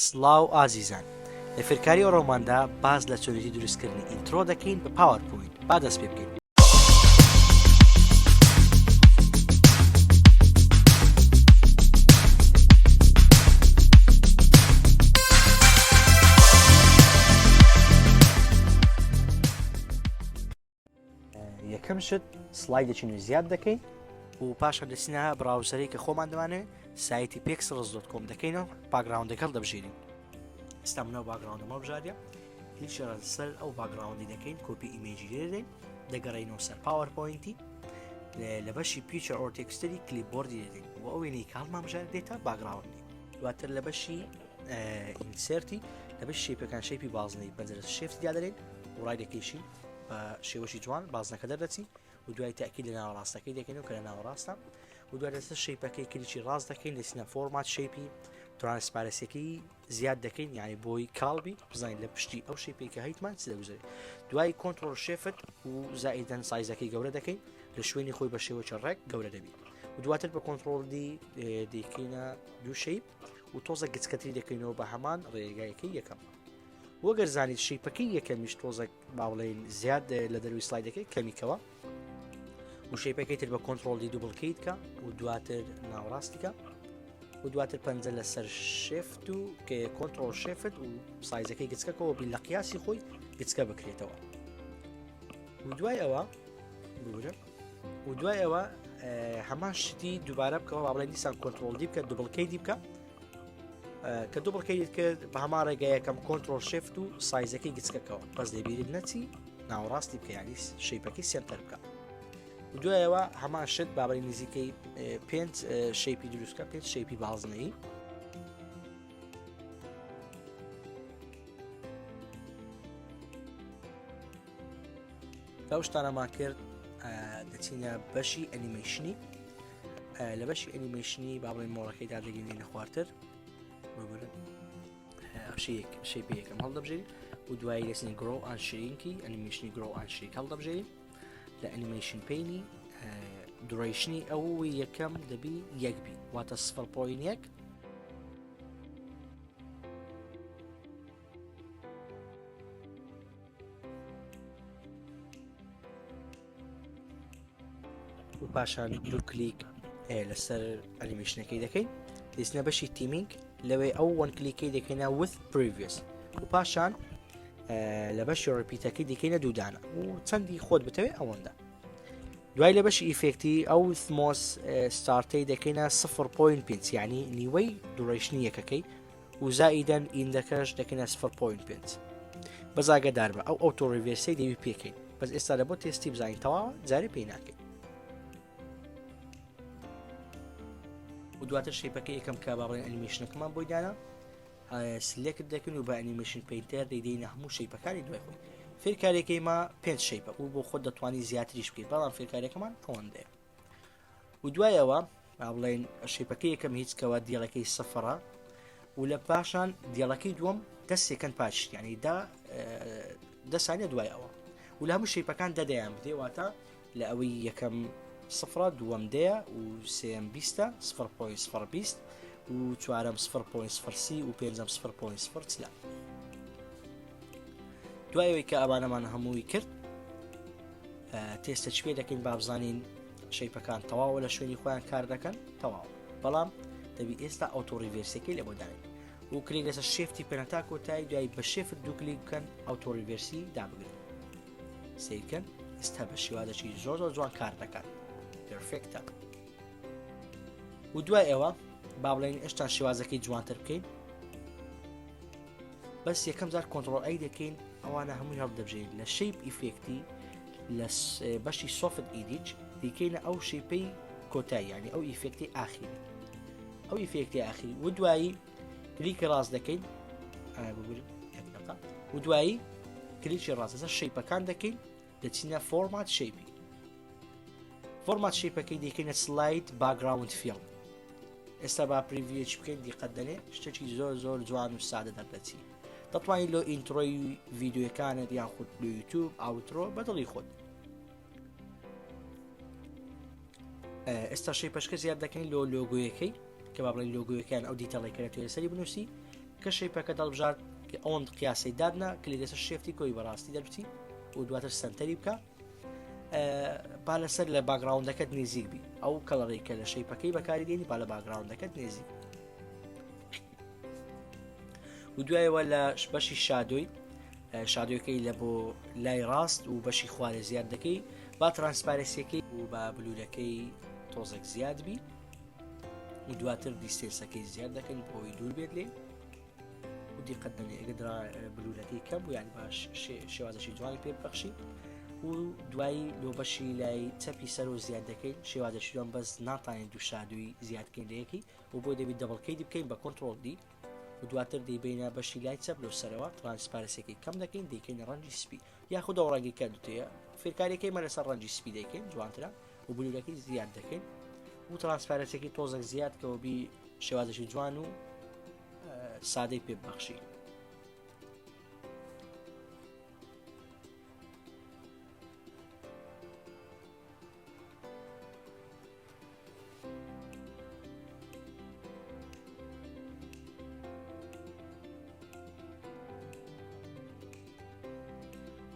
سڵاو ئازیزان لە فێرکاری ئەوڕۆماندا باس لە چۆنێتی دروستکردنی intro دەکەین بە PowerPoint با دەست پێ بکەین. یەکەم شت slide ێکی نوێ زیاد دەکەین و پاشان دەچینە browser ی کە خۆمان دەمانەوێت سایتی Pexels dot com دەکەینەوە background ەکە هەڵدەبژێرین ئێستا منەوە background ەمە بژاردە هیچ سەر ئەو background ی دەکەین copy image ی لێدەین دەگەڕینەوە سەر PowerPoint ی لە بەشی picture or text ی clipboard ی دەدەین و ئەو وێنەی کە هەڵمان بژار دێتە background ی دواتر لە بەشی insert ی لە بەش shape ەکان shape ی بازنەی پەنجەرە shift دیادرێن و ڕای دەکەیشین بە شێوەشی جوان بازنەکە دەردەچی و دوای تاکی لە ناوەڕاستەکەی دەکەین و کە لە ناوەڕاستە و دوای لەسەر shape ەکەی کلیکی ڕاست دەکەین دەچینە format shape ی transparency ەکەی زیاد دەکەین یعنی بۆی کاڵبی بزانین لە پشتی ئەو shape ی کە هەیتمان چ دەگوزارێت دوای control shift و زائیدەن size ەکەی گەورە دەکەین لە شوێنی خۆی بە شێوەی ڕێک گەورە دەبی و دواتر بە control D دەیکەینە دوو shape و تۆزە گچکەتری دەکەینەوە بە هەمان ڕێگایەکەی یەکەم وەگەر زانیت shape ەکەی یەکەمیش تۆزەک با بڵێین زیاد لە دەروی slide ەکەی کەمیکەوە و shape ەکەی تر بە control D duplicate کە و دواتر ناوەڕاستیکە و دواتر پەنجە لەسەر shift و کە control shift و size ەکەی گچکەکەەوە بی لە قیاسی خۆی گچکە بکرێتەوە و دوای ئەوە بورە و دوای ئەوە هەمان شتی دووبارە بکەوە با بڵێن دیسان control D بکە duplicate ی بکە کە duplicate ت کرد بە هەمان ڕێگە یەکەم control shift و size ەکەی گچکەکەەوە بەس لەبیرت نەچی ناوەڕاستی بکە یعنی shape ەکەی center بکە دوایەوە هەمان شت بابەی نزیکەی پێنج shape ی دروستکە پێنج shape ی بازنەی لەو شتانەمان کرد دەچینە بەشی ئەنیمەیشنی لە بەشی ئەنیمەیشنی با بڵێن مۆڵەکەی دادەگەینە خوارتر ببورن shape ی یەکەم هەڵدەبژێری و دوایی دەچین grow and shrink ی ئەنیمەیشنی grow and shrink هەڵدەبژێری لە animation pane ی duration ی ئەو یەکەم دەبی یەک بی واتە سفر point یەک و پاشان دوو کلیک لەسەر ئەنیمەیشنەکەی دەکەین دەچنە بەشی timing لەوێ ئەو one click ەی دەکەینە with previous و پاشان لە بەشی repeat ەکەی دیکەینە دوودانە و چەندی خۆت بتەوێت ئەوەندە دوای لە بەشی effect ی ئەو smooth start ەی دەکەینە 0.5 یعنی نیوەی duration ی یەکەکەی و زائیدەن end ەکەش دەکەینە 0.5 بەس ئاگەدار بە ئەو auto reverse ەی دەوی پێکەین بەس ئێستا لە بۆ تێستی بزانین تەواوە جارێ پێی ناکەین و دواتر shape ەکە یەکەم کە با بڵێن ئەنیمەیشنەکەمان بۆی دانا select دەکەن و بە animation painter دەیدەینە هەموو shape ەکانی دوای خۆی فێرکارێکەی ما پێنج shape ە و بۆ خۆت دەتوانی زیاتریش بکەیت بەڵام فێرکارەکەمان ئەوەندەیە و دوای ئەوە با بڵێین shape ەکەی یەکەم هیچ کەوە دیڵەکەی سفرە و لە پاشان دیڵەکەی دووەم دە second پاش یعنی دا دە سانیە دوای ئەوە و لە هەموو shape ەکان دەدەیان بدێ واتە لە ئەوەی یەکەم سفرە دووەم دەیە و سێم بیستە سفر point سفر 20 و چوارەم سفر point سفر سی و پێنجەم سفر point سفر چلە دوای ئەوەی کە ئەوانەمان هەمووی کرد تێستە چ پێ دەکەین بابزانین shape ەکان تەواوە لە شوێنی خۆیان کار دەکەن تەواو بەڵام دەبی ئێستا auto reverse ەکەی لە بۆ داین و کلیک لەسەر shift ی پێنە تا کۆتایی دوای بە shift دوو کلیک بکەن auto reverse ی دابگرن سیرکەن ئێستا بە شێوازێکی زۆر زۆر جوان کار دەکات perfect ە و دوای ئەوە با بڵێن ئێشتا شێوازەکەی جوانتر بکەین بەس یەکەم جار control A دەکەین ئەوانە هەمووی هەڵدەبژێین لە shape effect ی لە بەشی soft edge دیکەینە ئەو shape ەی کۆتایی ینی ئەو effect ی ئاخیری ئەو effect ی ئاخیری و دوایی کلیکی ڕاست دەکەین و دوایی کلیکی ڕاست لەسەر shape ەکان دەکەین دەچینە format shape ی format shape ەکەی دەکەینە slide background fill ئێستا با preview ەکی بکەین دیقەت دەنێ شتێکی زۆر زۆر جوان و سادە دەردەچی دەتوانین لۆ intro ی ڤیددیوەکانت یان خود لۆ یوتیوب outro بەدڵی خۆت ئێستا shape ەشکە زیاد دەکەین لۆ لۆگۆیەکەی کە با بڵێن لۆگۆیەکان ئەو detail ی کە لە سەری بنووسی. کە shape ەکە دەڵبژارد کە ئەوەند قیاسەی دادنا کلی لەسەر shift ی کۆی بەڕاستی دەربچی و دواتر سنتەری بکە با لەسەر لە background ەکەت نزیک بی ئەو color ەی کە لە shape ەکەی بەکاری دێنی با لە background ەکەت نزیک و دوایەوە لە بەشی shadow ی shadow ەکەی لە بۆ لای ڕاست و بەشی خوارێ زیاد دەکەی با transparency ەکەی و با blur ەکەی تۆزێک زیاد بی و دواتر distance ەکەی زیاد دەکەین بۆی دوور بێت لێ و دیقەت دەنێ ئەگە درا blur ەکەی کەم بوو یانی باش شێوازەشی جوانی پێ ببەخشی و دوایی لۆ بەشی لای چەپی سەر و زیاد دەکەین شێوازەشی جوان بەس ناتانین دوو shadow ی زیادکەین لە یەکی و بۆی دەبی double کەی بکەین بە control D و دواتر دەیبینە بەشی لای چەپ لەو سەرەوە transparency ەکەی کەم دەکەین دەیکەین ڕەنگی سپی یاخود ئەو ڕەنگی کە دوتەیە فێرکاریەکەی مە لەسەر ڕەنگی سپی دەیکەین جوانترە و blur ەکەی زیاد دەکەین و transparency ەکەی تۆزێک زیاد کەەوە بی شێوازێکی جوان و سادەی پێ ببەخشی.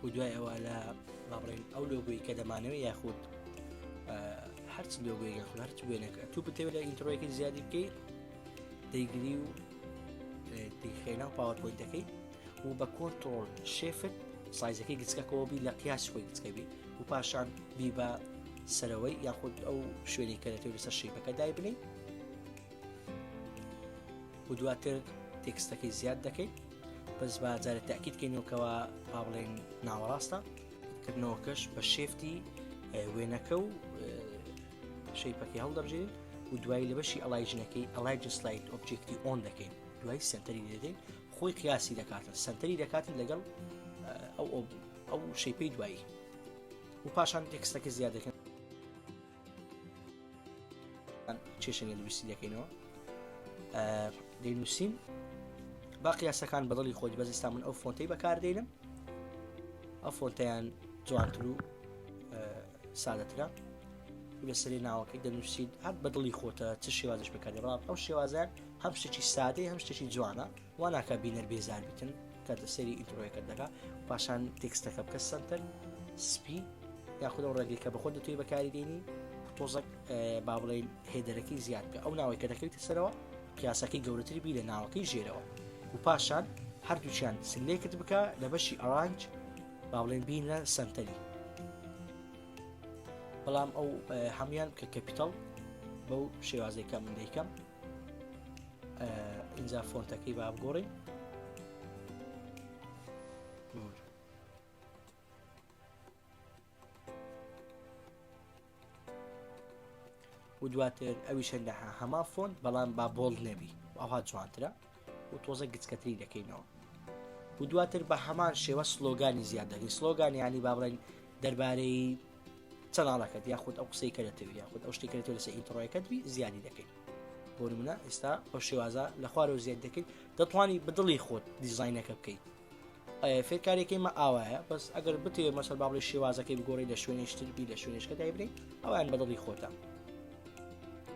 و دوای ئەوە لە با بڵێن ئەو لۆگۆی کە دەمانەوە یاخود هەرچ لۆگۆی یاخود هەرچ وێنەکە تو بتەوێت لە intro یەکەی زیادی بکەیت دەیگری و دەیخەی ناو PowerPoint ەکەی و بە control shift size ەکەی گچکەکەەوە بی لە قیاس خۆی گچکەبی و پاشان بی بە سەرەوەی یاخود ئەو شوێنی کە دەتەوێت لەسەر shape ەکە دایبنی و دواتر تێکستەکەی زیاد دەکەیت بەس با جارێ تاکیید کەینەوەکەوە با بڵێن ناوەڕاستە کردنەوەکەش بە shift ی وێنەکە و shape ەکەی هەڵدەبژێرین و دوایی لە بەشی align ەکەی align slice object ی on دەکەین دوای سنتەری دەدەین خۆی قیاسی دەکاتن سنتەری دەکاتن لەگەڵ ئەو ئەو shape ەی دوایی و پاشان تێکستەکە زیاد دەکەن کێشە دروستی دەکەینەوە دەینووسین با قیاسەکان بەدڵی خۆی بەس ئێستا من ئەو font ەی بەکاردێنم ئەو font ەیان جوانتر و سادەترە لەسەری ناوەکەی دەنووسیت هەر بەدڵی خۆتە چ شێوازش بەکاری بەڵام ئەو شێوازیان هەم شتێکی سادەی هەم شتێکی جوانە وا ناکە بینەر بێزار بیتن کە سەری intro یەکە دەکا پاشان تێکستەکە بکە سنتەر سپی یاخود ئەو ڕێگەی کە بەخۆت دەتوی بەکاری دێنی تۆزەک با بڵێین header ەکەی زیاد بکە ئەو ناوەی کە دەکەویتە سەرەوە قیاسەکەی گەورەتری بی لە ناوەکەی ژێرەوە و پاشان هەردووچیان select بکە لە بەشی arrange با بڵێن بینە سنتەری بەڵام ئەو هەموان کە capital بەو شێوازێک کە من دەیکەم اینجا font ەکەی با بگۆڕین و دواتر ئەویش هەندە هەمان font بەڵام با bold نەبی ئەوها جوانترە و تۆزە گچکەتری دەکەینەوە و دواتر بە هەمان شێوە slogan ی زیاد دەکەین slogan ینی با بڵێن دەربارەی channel ەکەت یاخود ئەو قسەی کە دەتەوێت یاخود ئەو شتێک کە لەسەر intro یەکەت بی زیادی دەکەین بۆ نمونە ئێستا ئەو شێوازە لە خوارەوە زیاد دەکەین دەتوانی بەدڵی خۆت دیزینەکە بکەیت فێرکاریەکەی مە ئاوایە بەس ئەگەر بتەوێت مەسەر با بڵێ شێوازەکەی بگۆڕی لە شوێنێشتر بی لە شوێنێشکە دایبنی ئەوان بەدڵی خۆتە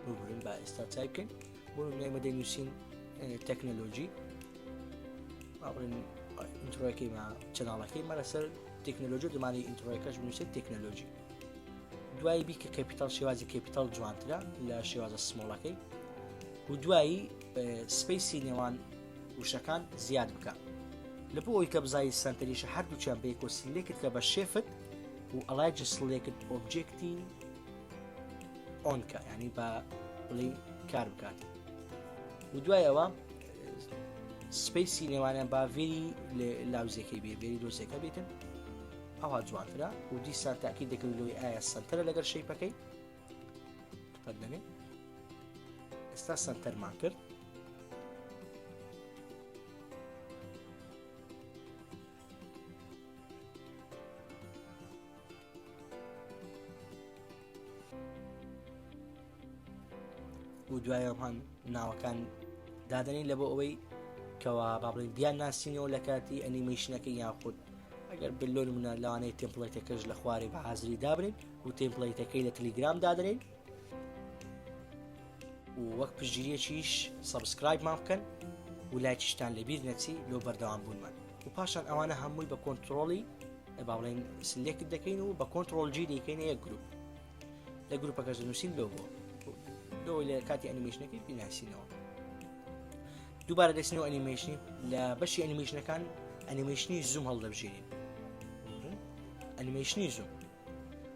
ببورن با ئێستا چای بکەین بۆ نمونە ئێمە دەینووسین تەکنەلۆجی با بڵێن intro ەکەی ما channel ەکەی مە لەسەر تەکنەلۆجی دمانی intro ەکەش بنووسێت تەکنەلۆجی دوایی بی کە capital شێوازی capital جوانترە لە شێوازە small ەکەی و دوایی space ی نێوان وشەکان زیاد بکە لە بۆ ئەوی کە بزای سنتەریشە هەردووچیان بەیەکۆ select کە بە shift و align selected object ی on کە ینی بە بڵێ کار بکات و دوایەوە space ی نێوانیان با very لاوزەکەی بێ very لۆزەکە بێتن ئەوها جوانترە و دیسان تاکی دەکەوی لەوەی ئایا سنتەرە لەگەر shape ەکەی دەنێ ئێستا سنتەرمان کرد و دوایەوان ناوەکان دادەنین لە بۆ ئەوەی کەوا با بڵێن بیان ناسینەوە لە کاتی ئەنیمەیشنەکە یاخود ئەگەر بلۆن منە لەوانەیە template ەکەش لە خوارێ بە حازری دابنین و template ەکەی لە تلیگرام دادنین و وەک پشتگیریەکیش subscribe مان بکەن. و لایکیشتان لەبیر نەچی لۆ بەردەوام بوونمان و پاشان ئەوانە هەمووی بە کۆنتترۆڵی با بڵێن select دەکەین و بە control G دەیکەینە یەک گروپ لە گروپەکەش دەنووسین لۆگۆ لۆی لە کاتی ئەنیمەیشنەکەی بیناسینەوە دووبارە دەچینەوە ئەنیمەیشنی لە بەشی ئەنیمەیشنەکان ئەنیمەیشنی zoom هەڵدەبژێرین ئەنیمەیشنی zoom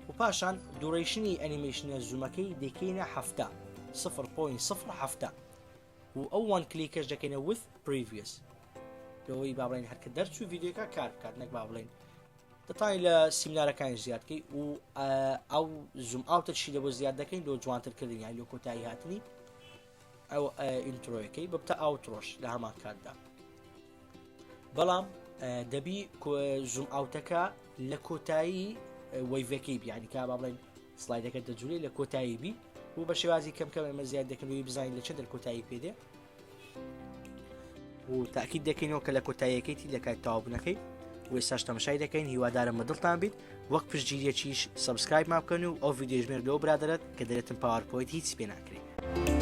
و پاشان duration ی ئەنیمەیشنە zoom ەکەی دەکەینە هەفتا 0.0 و ئەو one click ەش دەکەینە with previous لەوەی با بڵێن هەرکە دەرچوو ڤیدیۆکە کار بکات نەک با بڵێن دەتوانین لە سیمینارەکانی زیادکەی و ئەو zoom out ە چی لە بۆ زیاد دەکەین لۆ جوانترکردن یان لۆ کۆتایی هاتنی ئەو intro یەکەی ببتە outro ش لە هەمان کاتدا بەڵام دەبی zoom out ەکە لە کۆتایی wave ەکەی بیانی کا با بڵێن slide ەکە دەجوولێ لە کۆتایی بی و بە شێوازی کەم کەم ئێمە زیاد دەکەن بزانین لە چەند کۆتایی پێدێ و تاکید دەکەینەوە کە لە کۆتاییەکەیتی لە کات تەواوبوونەکەی و ئێستاش تەمەشای دەکەین هیوادارم بە دڵتان بیت وەک پشتگیریەکیش subscribe مان بکەن و ئەو ڤیدیۆژمێر لەو برادەرت کە دەێتم PowerPoint هیچ پێ ناکرێت.